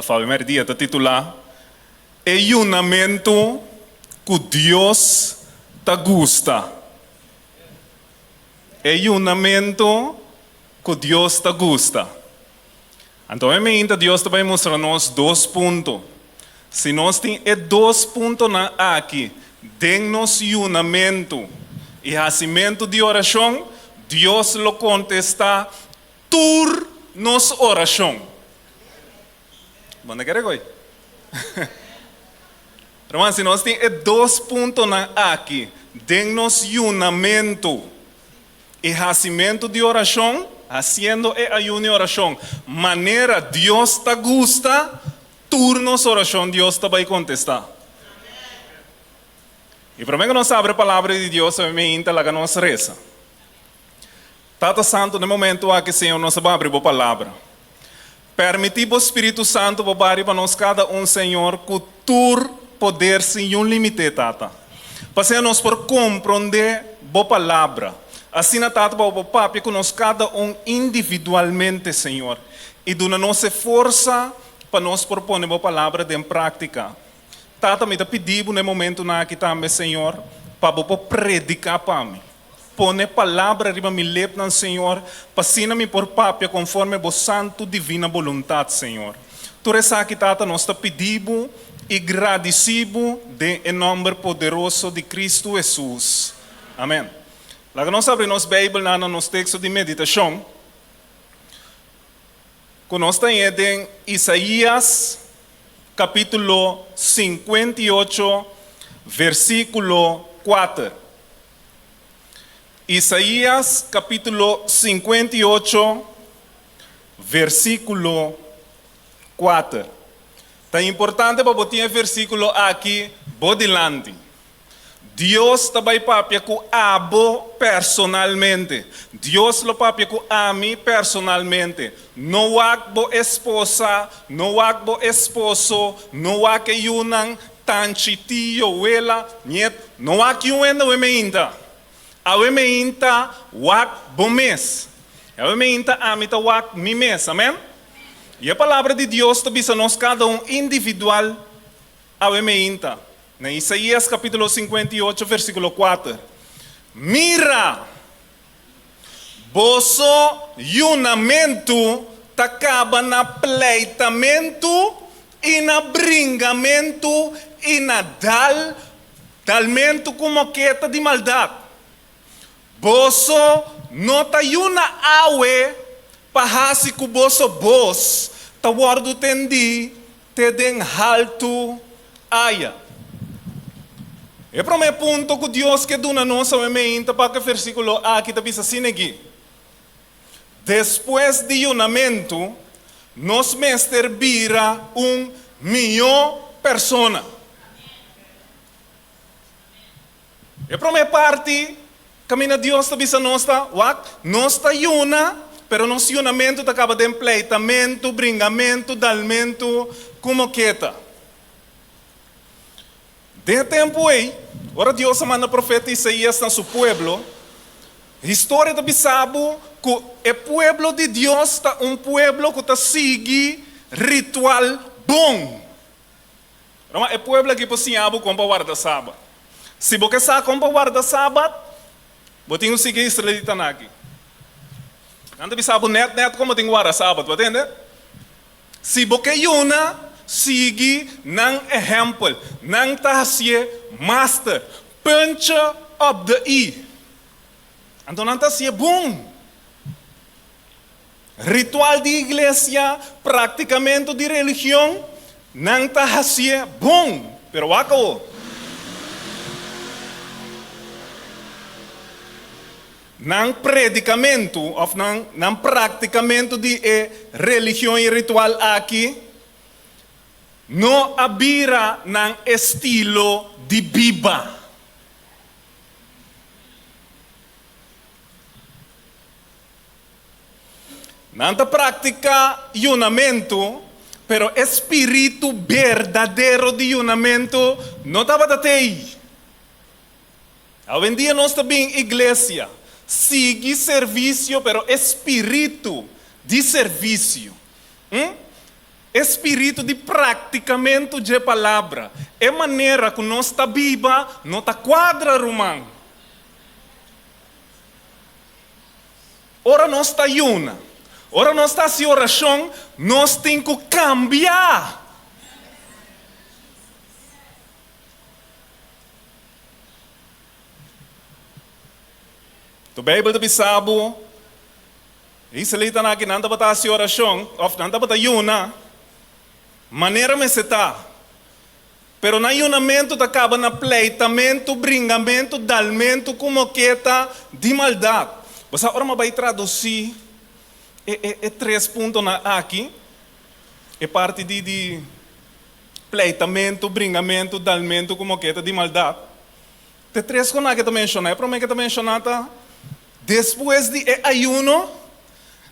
Fabio Merdia ta titulá E Yunamentu ku Dios Ta Gusta. E Yunamentu ku Dios Ta Gusta. Anto e meinta Dios ta bai mustra nos dos punto. Si nos tin e dos puntonan aki den nos yunamentu i hasimentu di orashon, Dios lo kontestá tur nos orashon. Bo no kere koe? Ruman, si nos tin e dos puntonan aki den nos yunamentu i hasimentu di orashon, hasiendo e ayuno i orashon manera Dios ta gusta, tur nos orashon Dios ta bai kontestá. I promé ku nos abri e Palabra di Dios, mi ta laga nos resa. Tata Santu, na e momentu aki, Señor, nos a babri Bo Palabra. Permití Bo Spiritu Santu bo ba riba nos kada un, Señor, ku tur poder sin niun límite, Tata. Pasea nos por komprondé Bo Palabra. Asina, Tata, pa Bo por papia ku nos kada un individualmente, Señor, i duna nos e forsa pa nos por pone Bo Palabra den práktika. Tata, mi ta pidi Bo na e momentunan aki tambe, Señor, pa Bo por prediká pa mi. Pone palabra riba mi lepnan, Señor, pa asina mi por papia konforme Bo santu divina boluntat, Señor. Tur esaki, Tata, nos ta pidi Bo i gradisí Bo den e nòmber poderoso di Kristu Hesus. Amèn. Laga nos abri nos Beibelnan na nos teksto di meditashon, ku nos ta hañ'é den Isaías kapítulo 58, versíkulo kuater. Isaías capítulo 58, versículo 4. Ta importante pa bo tin e versículo aki bo dilanti. Dios ta bai papia ku abo personalmente. Dios lo papia ku ami personalmente. No wak bo esposa, no wak bo esposo, no wak e yunan, Tanchi, tio, wela, niet, no wak yu hende awe meinta. Awe meinta wak bo mes. Awe meinta ami ta wak mi mes. Amen? I e Palabra di Dios ta bisa nos kada un individual awe meinta. Na Isaías kapítulo 58 versíkulo 4, Mira! Boso yunamentu ta kaba na pleitamentu i na bringamentu i na dal dalmentu ku moketa di maldat. Boso no ta yuna awe pa hasi ku boso bos ta wòrdu tendí te den haltu aya. E promé punto ku Dios ke duna nos awe meinta pa ku e versíkulo aki ta bisa asina aki, Despues di yunamentu, nos mester bira un mihó persona. E promé parti kaminda Dios ta bisa nos ta, Wak, nos ta yuna, pero nos yunamentu ta kaba den pleitamentu, bringamentu, dalmentu ku moketa. Den e tempu ei, ora Dios a manda profeta Isaías na su pueblo, historia ta bisa bo ku e pueblo di Dios ta un pueblo ku ta sigui ritual bon. Roma, e pueblo aki por siña bo kon pa warda Sabat. Si bo ke sa kon pa warda Sabat, bo tin ku sigui e israelitanan aki. Nan ta bisa bo nèt nèt kon bo tin ku warda Sabat, bo tende? Si bo ke yuna, sigui nan ehèmpel. Nan ta hasié master, puntje op de i. Anto nan ta hasié bon. Ritual di iglesia, praktikamentu di religion, nan ta hasié bon, pero wak awor. Nan predikamentu òf nan nan praktikamentu di e religion i ritual aki no a bira nan estilo di biba. Nan ta praktiká yunamentu, pero e spiritu berdadero di yunamentu no tabata t'ei. Awendia nos ta bin iglesia, sigui servisio, pero e spiritu di servisio, hm? E spiritu di praktikamentu dje palabra, e manera ku nos ta biba no ta kuadra, ruman. Ora nos ta yuna, ora nos ta hasi orashon, nos tin ku kambia. Tu Beibel ta bisa bo, E israelitanan aki nan tabata hasi orashon òf nan tabata yuna manera mester ta. Pero nan yunamentu ta kaba na pleitamentu, bringamentu, dalmentu ku moketa di maldat. Bo sa ora mi a bai tradusí e e e tres puntonan aki, e parti di di pleitamentu, bringamentu, dalmentu ku moketa di maldat, Te tres konan ke ta menshoná. E promé ke ta menshoná ta, Despues di e ayuno,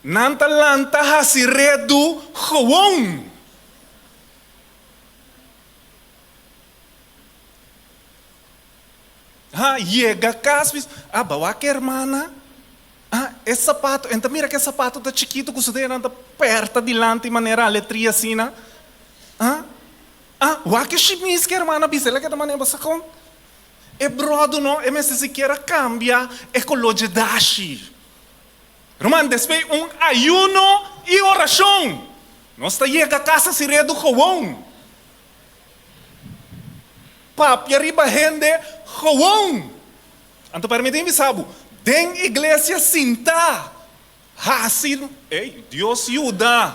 nan ta lanta hasi redu gewon. Ha, yega kas bis, ah, bawa ke hermana, ah, e sapato, en ta mira ke sapato ta chikitu ku su denan ta perta dilanti manera aletria asina, ah. Ah, wak e shimis ku e hermana bisa, el a keda manera bo sa kon? E brodo no, e mester sikiera kambia e koló dje dashi. Ruman, despues un ayuno i orashon, nos ta yega kas hasi redu gewon. Papia riba hende gewon. Anto permití mi bisa bo, den iglesia sintá, Hasi, ey, Dios yuda.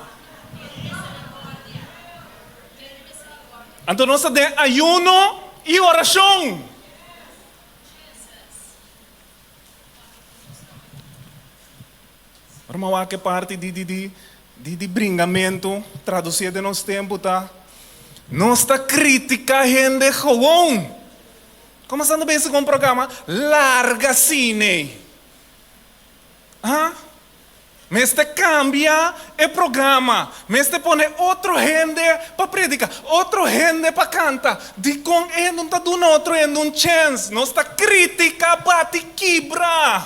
Anto nos ta den ayuno i orashon. Ora mi a wak e parti di di di di di bringamentu tradusi den nos tempu ta, nos ta kritika hende gewoon. Komo esnan ta bisa ku un programa larga asina? Ha? Mester cambia e programa. Mester pone otro hende pa predica, otro hende pa canta. Dicon e no ta duna otro hende un chance? Nos ta critica, bati, kibra.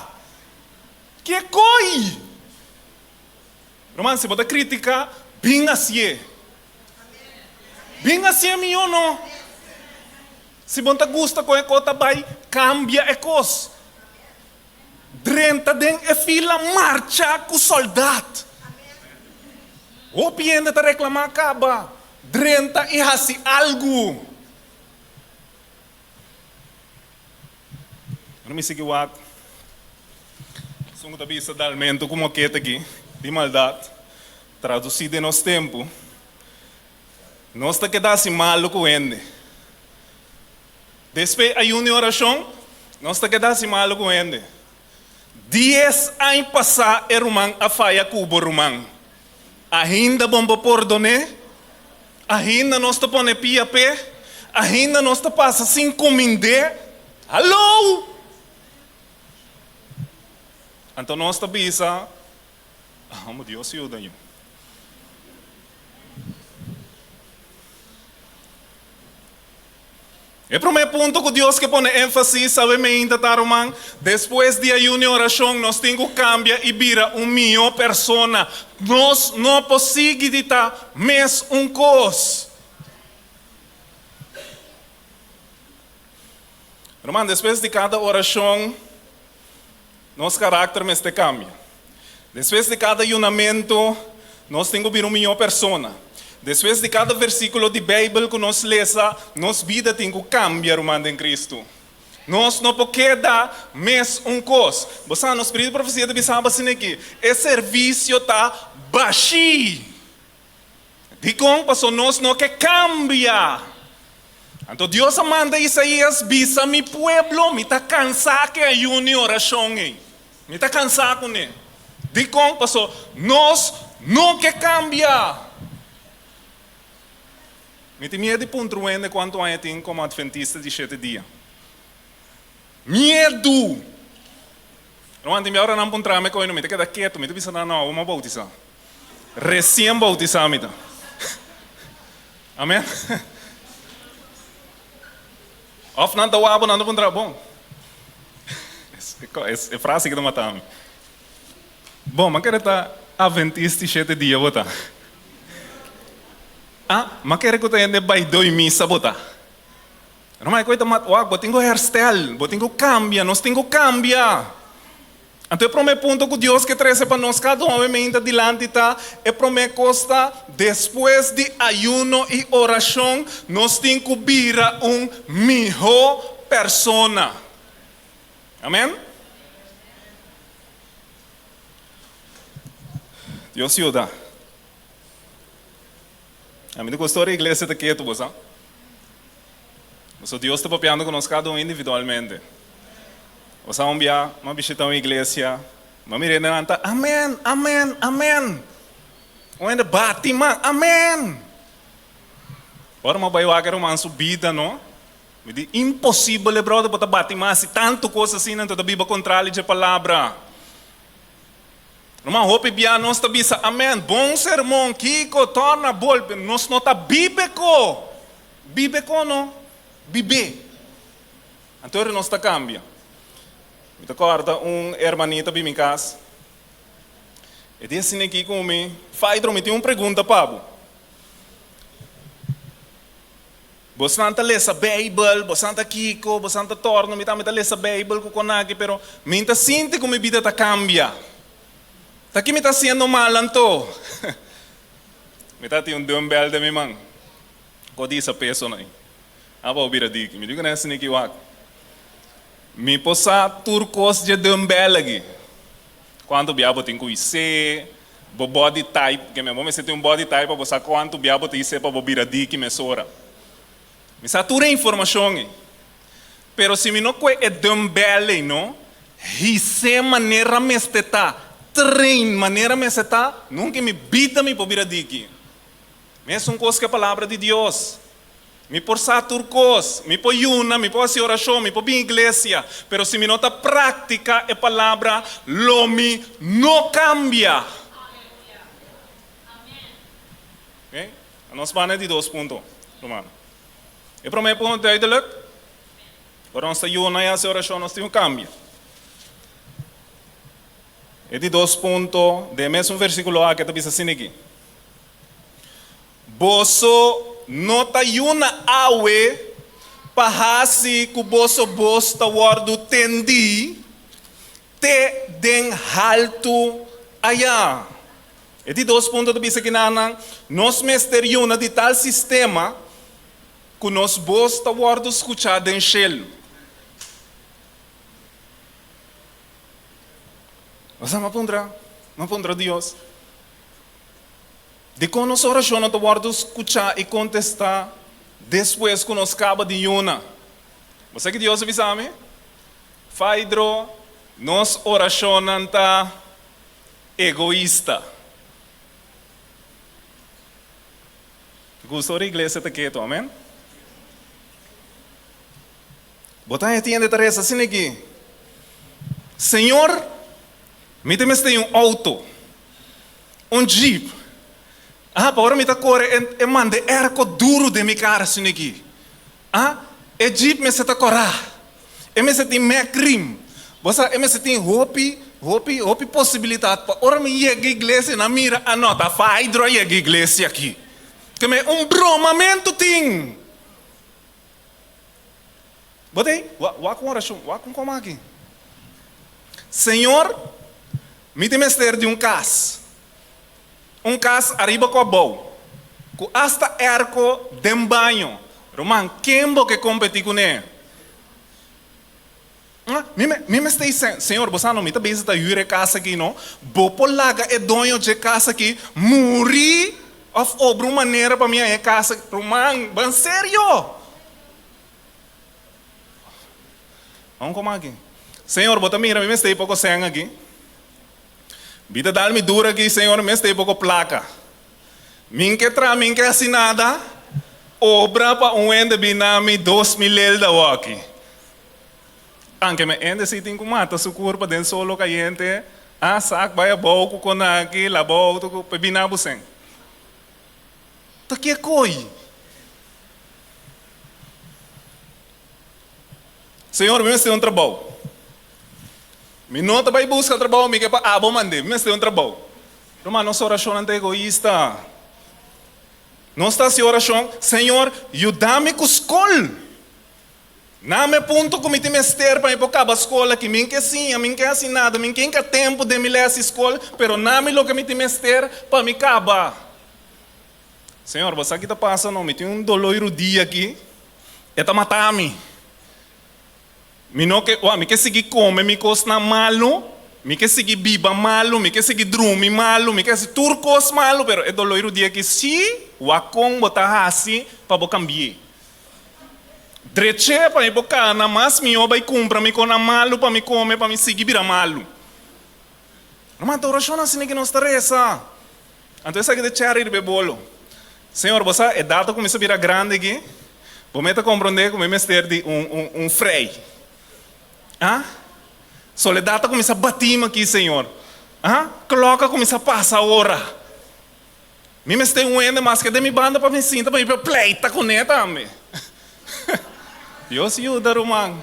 Ke coi? Ruman, si bo ta critica, bin hacié. Bin hacié mihó no. Si bo no ta gusta con e cos ta bay, cambia e cos. Drenta den e fila marcha ku soldat. Hopi hende ta reklamá kaba. Drenta i hasi algu. Ora mi sigui wak, esun ku ta bisa dalmentu ku mokete aki di maldat, tradusí den nos tempu, nos ta keda hasi malu ku hende. Despues ayuno i orashon, nos ta keda hasi malu ku hende. Dies aña pasá e ruman a faya ku bo ruman. Ainda bon bo pordon'é? Ainda nos ta pone pia p'e? Ainda nos ta pasa sin kumind'é? Haló! Anto nos ta bisa, Amo Dios yuda yu. E promé punto ku Dios ke pone énfasis awe meinta ta, ruman, despues di ayuno i orashon nos tin ku kambia i bira un mihó persona. Nos no por sigui di ta mes un kos. Ruman, despues di kada orashon nos karakter mester kambia. Despues di kada yunamentu, nos tin ku bira un mihó persona. Despues di kada versíkulo di Beibel ku nos lesa, nos bida tin ku kambia, ruman den Kristu. Nos no por keda mes un kos. Bo sa, nos spiritu di profesia ta bisa bo asina aki, E servisio ta bashí. Dikon? Pasobra nos no ke kambia. Anto Dios a manda Isaías bisa, Mi pueblo, mi ta kansá ku e ayuno i orashon ei. Mi ta kansá kuné. Dikon? Pasobra nos no ke kambia. Mi tin miedu di puntra un hende kuantu aña e tin komo atventista di shete dia. Miedu! Ruman, tin bia ora nan puntra mi koe no, mi ta keda ketu, mi ta bisa nan, no, awor mi a boutisá. Resien boutisá mi ta. Amen. Of nan ta wak bo, nan ta puntra, bon, e frase aki ta mata mi. Bon, mi a kere ta Adventist di shete dia bo ta. Ah, m'a kere ku ta hende bai doi misa bo ta. Ruman, e koe ta mat, wak, bo tin ku herstel, bo tin ku kambia, nos tin ku kambia. Anto e promé punto ku Dios ke trese pa nos kada un awe meinta dilanti ta, e promé kos ta, despues di ayuno i orashon, nos tin ku bira un mihó persona. Amèn? Dios yuda. Ami ta gusta ora iglesia ta ketu, bo sa. Pasobra Dios ta papiando ku nos kada un individualmente. Bo sa un bia m'a bishita un iglesia, m'a mira hendenan ta amen, amen, amen. Un hende bati man, amen. Ora m'a bai wak e ruman su bida no, mi di imposibel e brother bo ta bati man hasi tantu kos asina anto ta biba kontrali dje palabra. Ruman hopi bia nos ta bisa amen, bon sermon, kiko, torna, bolbe, nos no ta bibe ko. Bibe ko no, bib'é. Anto ora nos ta kambia. Mi ta kòrda un hermanita bin mi kas. E di asina aki ku mi, Faidro, mi tin un pregunta pa bo. Bosnan ta lesa Beibel, bosnan ta kiko, bosnan ta torno, mi tambe ta lesa Beibel ku konaki, pero mi ta sinti ku mi bida ta kambia. Ta ki mi ta hasiendo mal anto? Mi ta tin un dumbbell den mi man. Ko di sa peso nan. Aba bo bira diki. Mi di ku nan esaki wak. Mi por sa tur kos dje dumbbell aki. Kuantu bia bo tin ku isé, bo body type, ke men bo mester tin un body type pa bo sa kuantu bia bo ta isé pa bo bira diki mesora. Mi sa tur e informashon ei. Pero si mi no kue e dumbbell ei no, his'é manera mester ta, train manera mester ta, nunka mi bida mi por bira diki. Mesun kos ku e Palabra di Dios. Mi por sa tur kos, mi por yuna, mi por hasi orashon, mi por bin iglesia, pero si mi no ta praktika e Palabra, lo mi no kambia. Oke, nos ban na e di dos punto, ruman. E promé punto duidelik, ora nos ta yuna i hasi orashon, nos tin ku kambia. E di dos punto, den e mesun versíkulo aki, e ta bisa asina aki. Boso no ta yuna awe pa hasi ku boso bos ta wòrdu tendí te den haltu ayá. E di dos punto ta bisa kinanan, nos mester yuna di tal sistema ku nos bos ta wòrdu skuchá den shelu. Bo sa, mi a puntra, mi a puntra Dios. Dikon nos orashonnan ta wòrdu skuchá i kontestá despues ku nos kaba di yuna? Bo sa ki Dios a bisa mi? Faidro, nos orashonnan ta egoista. Gusta ora iglesia ta ketu, amen? Bo ta haña tiende ta resa asina aki, Señor, mi ta mester un outo. Un jeep. Ah, pa ora mi ta kore e e manda e airco duru den mi kara asina aki. Ah, e jeep mester ta kòrá. E mester tin Mack rim. Bo sa, e mester tin hopi, hopi, hopi posibilitat pa ora mi yega iglesia nan mira, ah no, ta Faidro a yega iglesia aki. Ke me un bromamentu tin. Bo ta ei? Wak un orashon, wak un koma aki. Señor, mi tin mester di un kas. Un kas ariba ku abou, ku asta airco den baño. Ruman, ken bo ke kompetí kuné? Mi mi mester ei, Señor, bo sa no, mi ta bezig ta hür e kas aki no. Bo por laga e doño dje kas aki muri òf obra un manera pa mi haña e kas aki? Ruman, ban serio! Aun como aki. Señor, bo ta mira mi mester poko sen aki. Bi ta dal mi duro aki, Señor, mi mester poko placa. Min ke tra, min ke hasi nada. Obra pa un hende bin na mi 2000 lel dawoki. Anke mi hende si tin ku mata su kurpa den solo kayente, ah, sak bai abou ku konaki, laba outo ku, pa bin na bo sen. Ta ke koi? Señor, mi mester un trabou. Mi no ta bai buska trabou, mi ke pa abo mand'é. Mi mester un trabou. Ruman, nos orashonnan ta egoista. Nos ta hasi orashon, Señor, yuda mi ku skol. Na mi punto ku mi tin mester pa mi por kaba skol aki. Mi ke siña, mi ke hasi nada, mi ke hinka tempu den mi lès di skol, pero na mi loke mi tin mester pa mi kaba. Señor, bo sa ki ta pasa no? Mi tin un doló i rudia aki, e ta mata mi. Mi no ke, wak, mi ke sigui kome mi kosnan malu, mi ke sigui biba malu, mi ke sigui drumi malu, mi ke hasi tur kos malu, pero e doló i rudia aki sí, wak kon bo ta hasi pa bo kambi'é. Drech'é pa mi por kana mas mihó bai kumpra mi konan malu pa mi kome pa mi sigui bira malu. Ruman, ta orashon asina ki nos ta resa. Anto esaki ta cherry riba e bolo. Señor, bo sa, e data kuminsá bira grandi aki, bo mester komprondé ku mi mester di un, un, un frei. Ah? Soledat a kuminsá batim aki, Señor. Ah? Klòk a kuminsá pasa ora. Mi mester un hende maske den mi banda pa mi sinta pa mi por pleita kuné tambe. Dios yuda, ruman.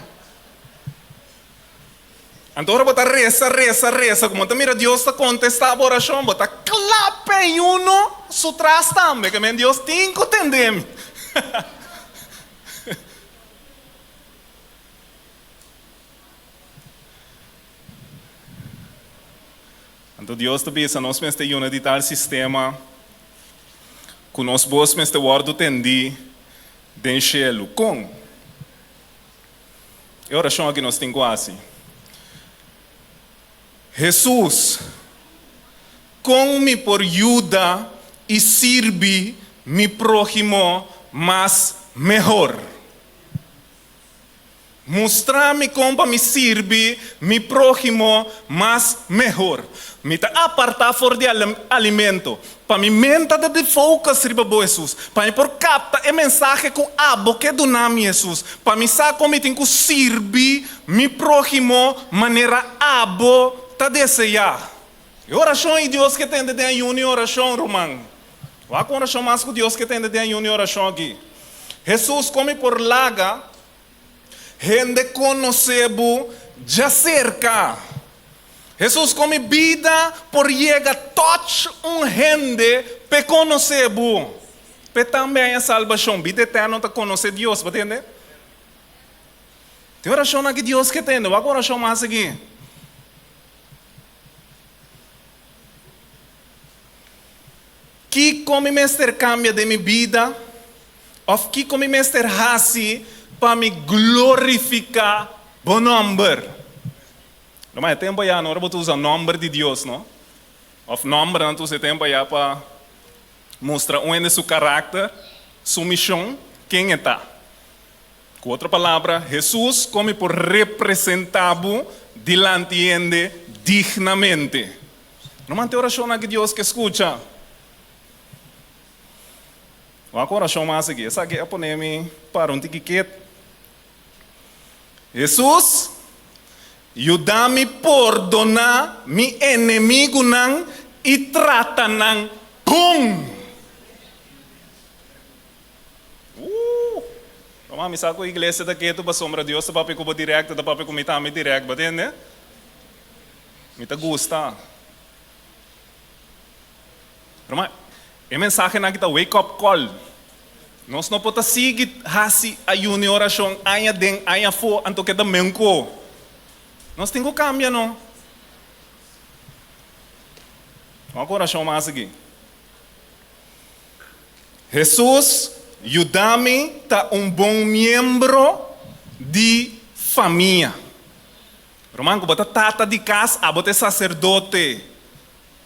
Anto ora bo ta resa, resa, resa, como bo ta mira Dios ta contesta bo oracion, bo ta cla p'e uno su tras tambe, ke men Dios tin cu tende mi. Anto Dios ta bisa nos mester yuna di tal sistema cu nos bos mester wordo tendi den shelu. Con? E orashon aki nos tin ku hasi. Hesus, kon mi por yuda i sirbi mi próhimo mas mehor? Mustra mi kon pa mi sirbi mi próhimo mas mehor. Mi ta apartá for di alimento pa mi menta ta di focus riba bo, Hesus, pa mi por kapta e mensahe ku abo ke duna mi, Hesus, pa mi sa kon mi tin ku sirbi mi próhimo manera abo ta deseá. E orashon ei Dios ke tende den ayuno i orashon, ruman. Wak un orashon mas ku Dios ke tende den ayuno i orashon aki. Hesus, kon mi por laga hende konosé bo djaserka? Hesus kon mi bida por yega touch un hende p'e konosé bo, p'e tambe haña salbashon? Bida eterno ta konosé Dios, bo tende? Tin orashonnan ki Dios ke tende. Wak un orashon mas aki. Kiko mi mester kambia den mi bida òf kiko mi mester hasi pa mi glorifiká bo nòmber? Lo e tempu ayá no ora bo ta usa nòmber di Dios, no? Òf nòmbernan ta usa e tempu ayá pa mustra un hende su karakter, su mishon, ken e ta. Ku otro palabra, Hesus kon mi por representá bo dilanti hende dignamente? No mante orashonnan ki Dios ke skucha. Wak un orashon mas aki. Esaki a pone mi para un tiki ket. Hesus, yuda mi pordoná mi enemigunan i trata nan bon. Uh! Ruman, mi sa ku iglesia ta ketu pasobra Dios ta papia ku bo dirèkt, e ta papia ku mi tambe dirèkt, bo tende? Mi ta gusta. Ruman, e mensahenan aki ta wake up call. Nos no por ta sigui hasi ayuno i orashon aña den, aña afó, anto keda menko. Nos tin ku kambia no. Wak un orashon mas aki. Hesus, yuda mi ta un bon miembro di famia. Ruman, ku bo ta tata di kas, abo ta e saserdote.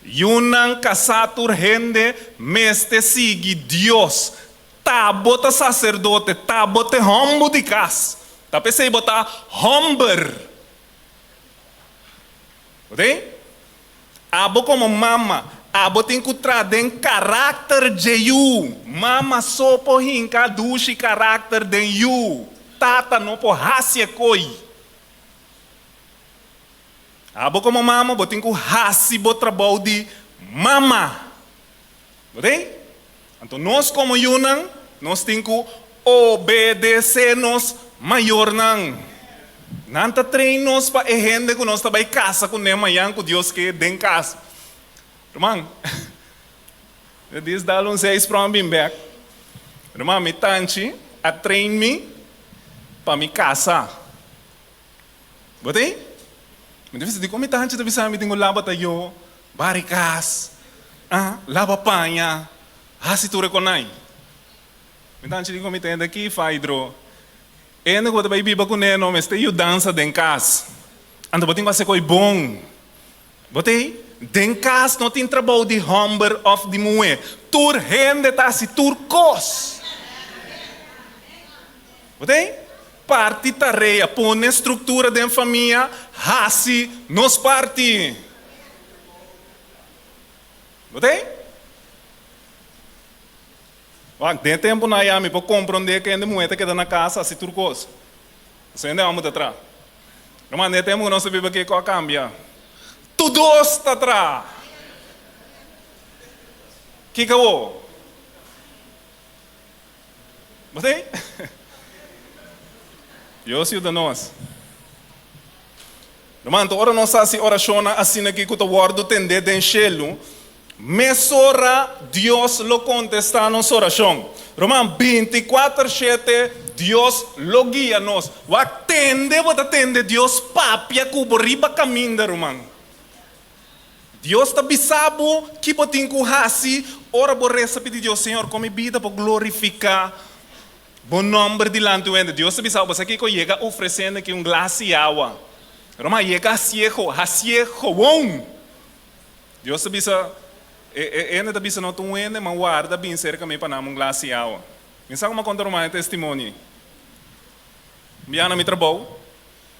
Yunan kasá tur hende mester sigui Dios. Ta bo ta saserdote, ta bo ta e hòmbu di kas. Ta p'esei bo ta hòmber. Bo tin? Abo komo mama, abo tin ku traha den karakter dje yu. Mama so por hinka dushi karakter den yu. Tata no por hasi e koi. Abo komo mama bo tin ku hasi bo trabou di mama. Bo tin? Anto nos komo yunan nos tin ku obedesé nos mayornan. Nan ta train nos pa e hende ku nos ta bai kasa kuné mañan ku Dios ke den kas. Ruman, e dis dal un seis prom bin bek. Ruman, mi tanchi a train mi pa mi kasa. Bo ta ei? Mi ta bisa, dikon mi tanchi ta bisa mi tin ku laba tayó, bari kas, ah, laba paña, hasi tur e konai? Mi tanchi di ku mi tende aki, Faidro, Hende ku bo ta bai biba kuné no mester yudansa den kas. Anto bo tin ku hasi koi bon. Bo ta ei? Den kas no tin trabou di hòmber òf di muhé. Tur hende ta hasi tur kos. Bo ta ei? Parti tarea, pone struktura den famia, hasi nos parti. Bo ta ei? Wak, den e tempunan ayá mi por komprondé ku hende muhé ta keda na kas hasi tur kos. Pasobra hende hòmber ta traha. Ruman, den e tempu ku nos ta biba aki kiko a kambia? Tur dos ta traha! Kiko awor? Bo ta ei? Dios yuda nos. Ruman, anto ora nos hasi orashonnan asina aki ku ta wòrdu tendé den shelu, mesora Dios lo kontestá nos orashon. Ruman, binti kuater shete Dios lo guia nos. Wak tende bo ta tende Dios papia ku bo riba kaminda, ruman. Dios ta bisa bo ki bo tin ku hasi ora bo resa pidi Dios, Señor, kon mi bida por glorifiká Bo nòmber dilanti un hende. Dios ta bisa bo, Bo sa kiko? Yega ofresé aki un glas di awa. Roma, yega hasié ho, hasié gewoon. Dios ta bisa, E e hende ta bisa, No ta un hende, ma warda bin serka mi pa nan un glas di awa. Mi sa kuma konta ruman e testimonio ei. Un biaha na mi trabou,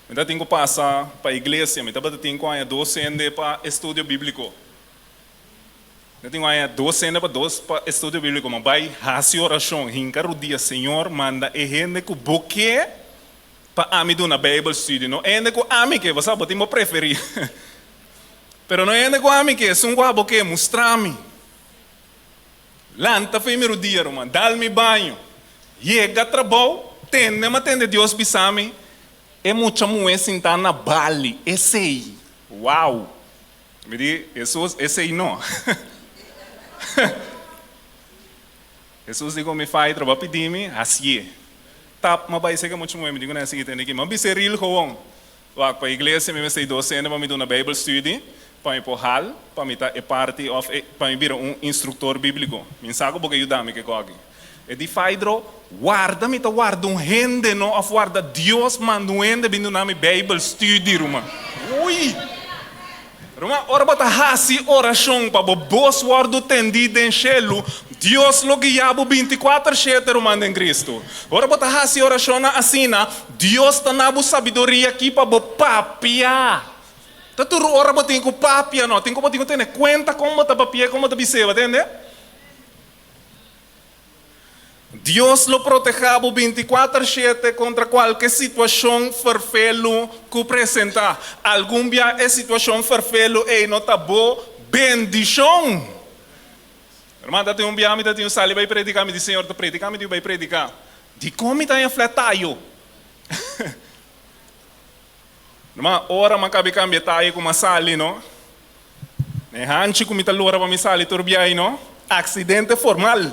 mi ta tin ku pasa pa iglesia. Mi tabata tin ku haña dos hende pa estudio bíbliko. Mi tin ku haña dos hende pa dos pa estudio bíbliko. Mi a bai hasi orashon, hinka rudia, Señor, manda e hende ku Bo ke pa ami duna Bijbel studio. No e hende ku ami ke, bo sa, bo tin bo preferí. Pero no e hende ku ami ke, esun ku abo ke, mustra mi. Lanta fo'i mi rudia, ruman, dal mi baño, yega trabou, tende mi a tende Dios bisa mi, e mucha muhé sintá na bali, esei, wow! Mi di, Hesus, esei no. Hesus di ku mi, Fai trabou pidi mi, hasié. Tap, mi a bai seka mucha muhé, mi di ku nan sigui tende aki. Mi a bis'é ril gewoon, Wak, pa iglesia mi mester dos hende pa mi duna Bijbel studie, pa mi por hal, pa mi ta e parti of e, pa mi bira un instructor biblico. Mi n'sa cu bo ke yuda mi ke koki. E di Faidro, Warda mi ta warda un hende no of warda Dios manda un hende bin duna mi Bijbel studie, ruman. Ui! Ruman, ora bo ta hasi orashon pa bo bos wòrdu tendí den shelu, Dios lo guia bo binti kuater shete, ruman den Kristu. Ora bo ta hasi orashonnan asina, Dios ta na bo sabiduria aki pa bo papia. Ta tur ora bo tin ku papia, no? Tin ku bo tin ku tene kuenta kon bo ta papia i kon bo ta bis'é, bo tende? Dios lo protehá bo binti kuater shete kontra kualke situashon ferfelu ku presentá. Algun bia e situashon ferfelu ei no ta bo bendishon. Herman, ta tin un bia mi ta tin un sali bai prediká, mi di, Señor, ta prediká mi tin bai prediká. Dikon mi ta haña flat tayo? Herman, ora mi a kabi kambia tayo ku mi a sali no, E hanchi ku mi ta lora pa mi sali tur biahi no, aksidente formal.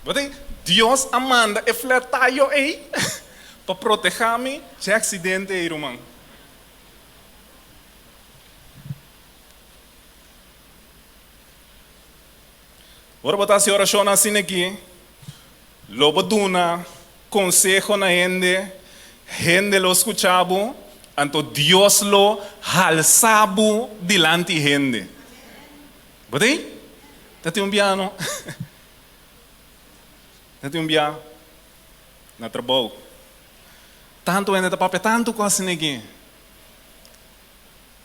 Bo tin, Dios a manda e flat tayo ei pa protehá mi dje aksidente ei, ruman. Ora bo ta hasi orashonnan asina aki, lo bo duna konseho na hende, hende lo skucha bo, anto Dios lo halsa bo dilanti hende. Bo ta ei? Ta tin un bia no? Ta tin un bia na trabou. Tantu hende ta papia tantu kos asina aki.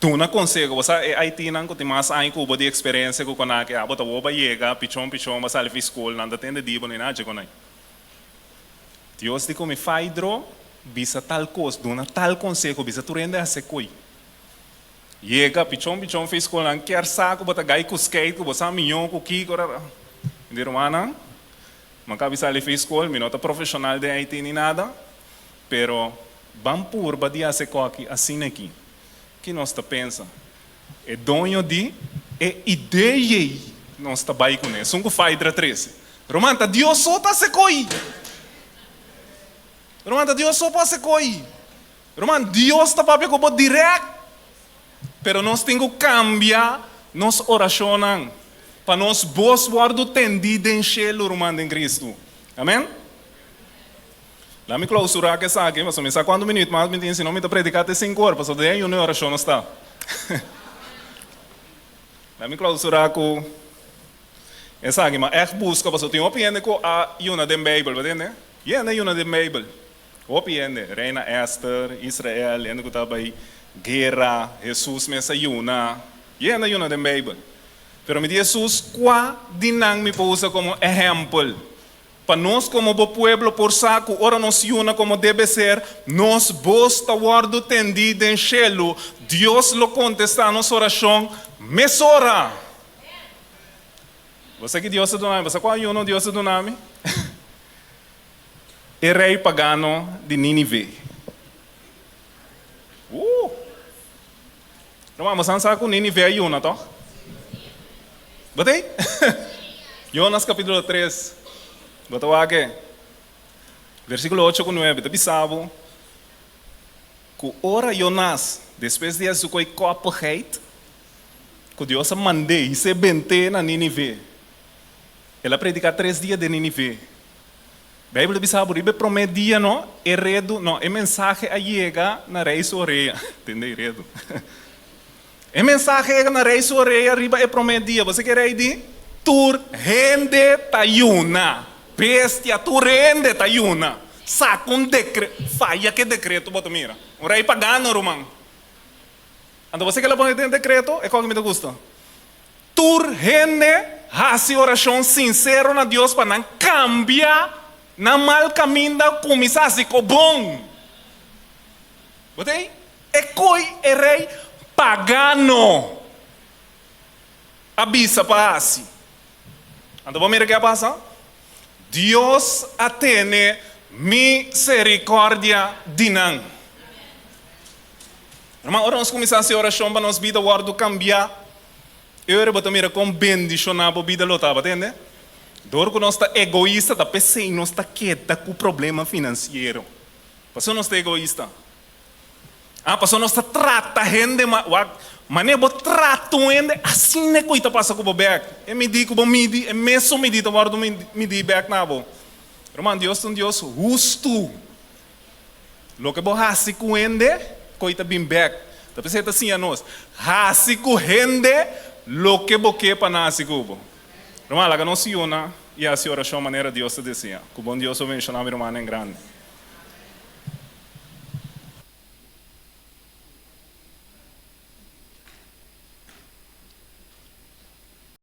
Duna konseho. Bo sa e IT nan ku tin mas aña ku bo di eksperensia ku konaki abo ta woba yega pichon pichon bo sali fi skol nan ta tende di bo ni nachi konai. Dios di ku mi Faidro bisa tal kos duna tal konseho bisa tur hende hasi koi. Yega pichon pichon fi skol nan kier sa ku bo ta gai ku skate ku bo sa miño ku kiko rara. Mi di rumannan mi a kabi sali fi skol mi no ta profeshonal den IT ni nada pero ban purba di hasi koki asina aki. Ki nos ta pensa? E doño di e idea ei nos ta bai kuné. Esun ku Faidra trese. Ruman, ta Dios so ta hasi koi. Ruman, ta Dios so por hasi koi. Ruman, Dios ta papia ku bo dirèkt. Pero nos tin ku kambia nos orashonnan pa nos bos wòrdu tendí den shelu, ruman den Kristu. Amèn? Laat mi klausurá ku esaki, pasobra mi sa kuantu minüt mas mi tin, si no mi ta prediká te sinku ora, pasobra den ayuno i orashon nos ta. Laat mi klausurá ku esaki, ma ègt buska, pasobra tin hopi hende ku a yuna den Beibel, bo tende? Hende a yuna den Beibel. Hopi hende, Reina Esther, Israel, hende ku ta bai guera, Hesus mes a yuna. Hende a yuna den Beibel. Pero mi di Hesus, kua di nan mi por usa komo ehèmpel pa nos komo bo pueblo por sa ku ora nos yuna komo debe ser, nos bos ta wòrdu tendí den shelu, Dios lo kontestá nos orashon mesora? Bo sa ki Dios a duna mi? Bo sa kua ayuno Dios a duna mi? E rei pagano di Nínive. Uh! Ruman, bo san sa ku Nínive a yuna, tòg? Bo ta ei? Jonas kapítulo tres, bo ta wak e versíkulo ocho ku nuebe, ta bisa bo ku ora Jonas, despues di a sukoi kòpigheid ku Dios a mand'é i se bent'é na Nínive, el a prediká tres dia den Nínive. Beibel ta bisa bo riba e promé dia no, e redu, no, e mensahe a yega na rei su orea. Tende e redu. E mensahe a yega na rei su orea riba e promé dia. Bo sa ke rei di? Tur hende ta yuna. Bestia, tur hende ta yuna. Saka un dekre, faya ke dekreto bo ta mira. Un rei pagano, ruman. Anto bo sa ke el a pone den dekreto? E kòke mi ta gusta. Tur hende hasi orashon sinsero na Dios pa nan kambia nan mal kaminda kuminsá hasi ko bon. Bo ta ei? E koi e rei pagano a bisa pa hasi. Anto bo mira ke a pasa? Dios a tene miserikòrdia di nan. Ruman, ora nos kuminsá hasi orashon pa nos bida wòrdu kambiá, E ora bo ta mira kon bendishoná bo bida lo tabata, tende? Dor ku nos ta egoista ta p'esei nos ta keda ku problema finansiero. Pasobra nos ta egoista. Ah, pasobra nos ta trata hende ma, wak, manera bo trata un hende, asina e koi ta pasa ku bo bèk. E midí ku bo midi, e mesun midí ta wòrdu midí bèk na bo. Ruman, Dios ta un Dios hustu. Loke bo hasi ku hende, koi ta bin bèk. Ta p'esei e ta siña nos, Hasi ku hende loke bo ke pa nan hasi ku bo. Ruman, laga nos yuna i hasi orashon manera Dios ta deseá. Ku bon Dios lo bendishoná mi rumannan grandi.